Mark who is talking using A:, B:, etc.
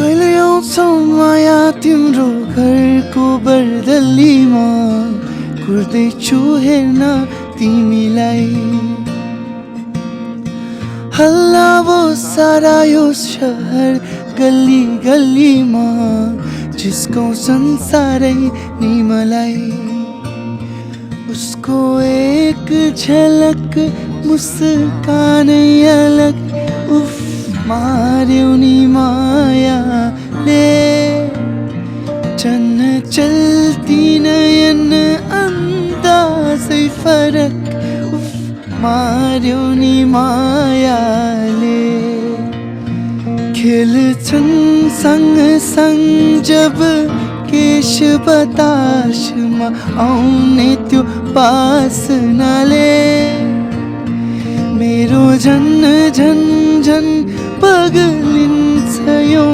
A: कहिले आउँछौ माया तिम्रो घरको बर्दलीमा, कुर्दैछु हेर्न तिमीलाई। हल्ला वो सारा यो शहर गल्ली गल्लीमा, जिसको संसारै नि मलाई। उसको एक झलक मुस्कानै अलग, उफ मार्यो नि मायाले। चन्न चल्ती नयन अन्दाजै फरक, उफ मार्यो नि मायाले। खेल्छन् सँग सँग जब केश बतासमा आउने त्यो बासनाले, मेरो झन् झन् झन् पगलिन्छ यो